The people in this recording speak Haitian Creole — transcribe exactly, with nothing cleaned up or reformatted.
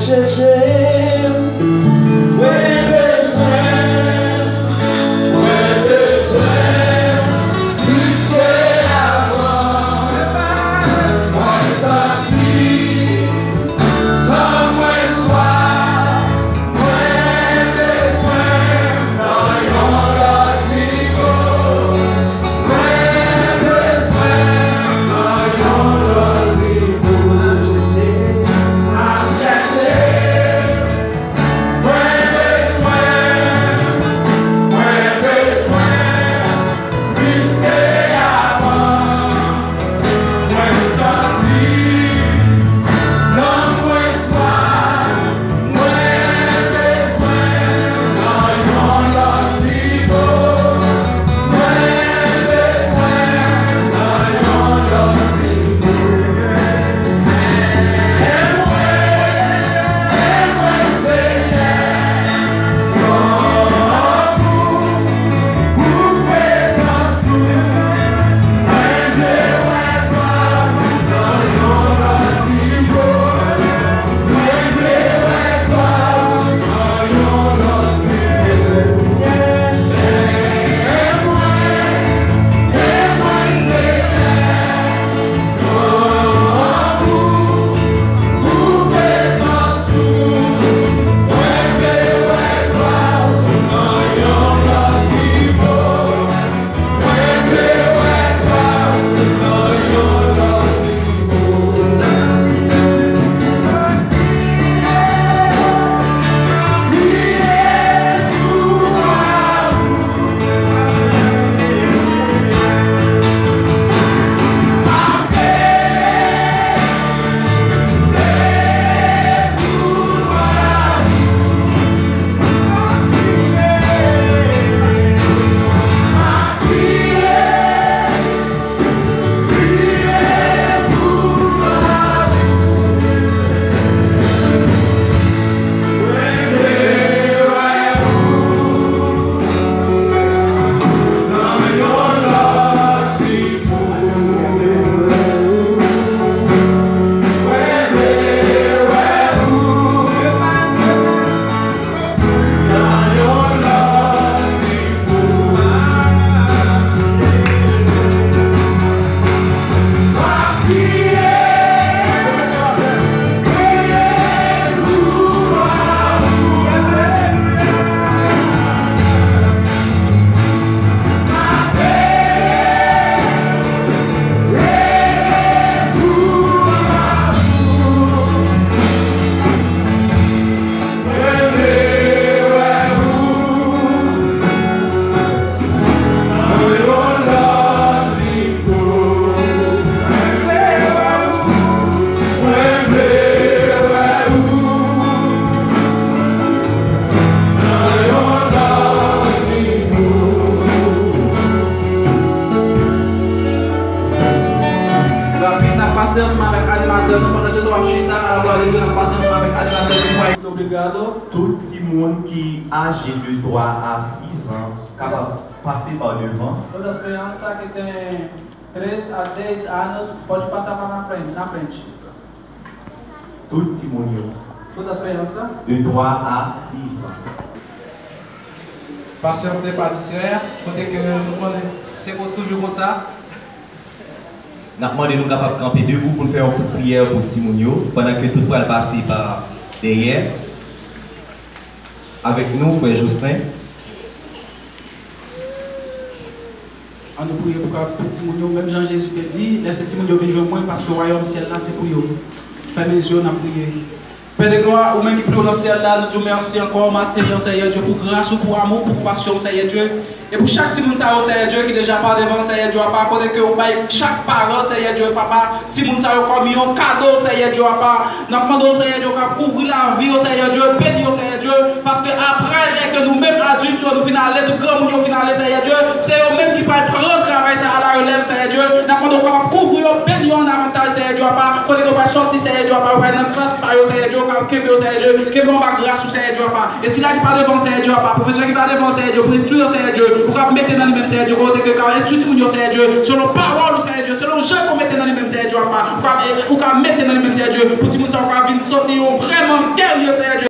Chèche m, mwen bezwen, mwen bezwen, plis ke avan. Mwen santi nan mwen swaf, mwen bezwen nan yon lòt nivo. Mwen bezwen nan yon lòt nivo. M ap chèche, m ap chèche. Mwen bezwen, mwen bezwen plis ke avan. Mwen santi nan mwen swaf, mwen bezwen nan yon lòt nivo. Mwen bezwen nan yon lòt nivo. Mwen, mwen, Senyè, yon gou pou prezans ou. Mwen vle wè glwa ou nan yon lòt nivo. Mwen vle wè glwa ou nan yon lòt nivo, Senyè. Mwen, mwen, Senyè. Rapid, n ap pase ansanm avèk animatè nou. Pandan se tan w ap chita, alabwa lezye, n ap pase ansanm avèk animatè nou. Obrigado. Tout timoun ki aje de twa a sis an kapab pase pa devan. Todas as crianças que têm três a dez anos pode passar para na frente, na frente. Tout timoun yo. Todas as crianças. De twa a sis an. Pasyante, pa distrè, kote ke nou konnen se ko-, toujou konsa. N ap mande nou kapab kanpe debou pou n fè yon kout priyè pou timoun yo, pandan ke tout pral pase pa dèyè. Avèk nou, frè Jocelyn. Ann nou priye pou ka, pou timoun yo, menm jan Jezi te di, lèse timoun yo vin jwenn mwen, paske wayòm syèl la se pou yo. Fèmen zye w, n ap priye. Pè de glwa, ou menm ki pi wo nan syèl la, nou di w mèsi ankò maten an, Seyè Dye, pou gras ou, pou amou, pou konpasyon w, Seyè Dye. E pou chak timoun sa yo, Seyè Dye, ki deja pa devan, Seyè Dye, apa, kote ke ou bay chak paran, Seyè Dye, papa, timoun sa yo kòm yon kado, Seyè Dye, apa. N ap mande w, Seyè Dye, w ka kouvri lavi yo, Seyè Dye, beni yo, Seyè Dye, paske aprè, lè ke nou menm adilt yo, nou fin ale, tout granmoun yo fin ale, Seyè Dye, se yo menm ki pral pran travay sa a, la relèv, Seyè Dye. N ap mande w kapab kouvri yo, beni yo an avantaj, Seyè Dye, apa, kote ke w Sòti, Seyè Dye, papa, ou pral nan klas pa yo, Seyè Dye, ou ka kenbe yo, Seyè Dye, kenbe yo anba gras ou, Seyè Dye, papa. Ensila ki pa devan, Seyè Dye, papa, pwofesè ki pa devan, Seyè Dye, pou enstwi yo, Seyè Dye, ou ka mete nan li menm, Seyè Dye, kote ke ka enstwi timoun yo, Seyè Dye, selon pawòl ou, Seyè Dye, selon jan ke w mete nan li menm, Seyè Dye, papa, ou ka, ou ka mete nan li menm, Seyè Dye, pou timoun sa yo ka vin sòti yon vrèman gerye, Seyè Dye.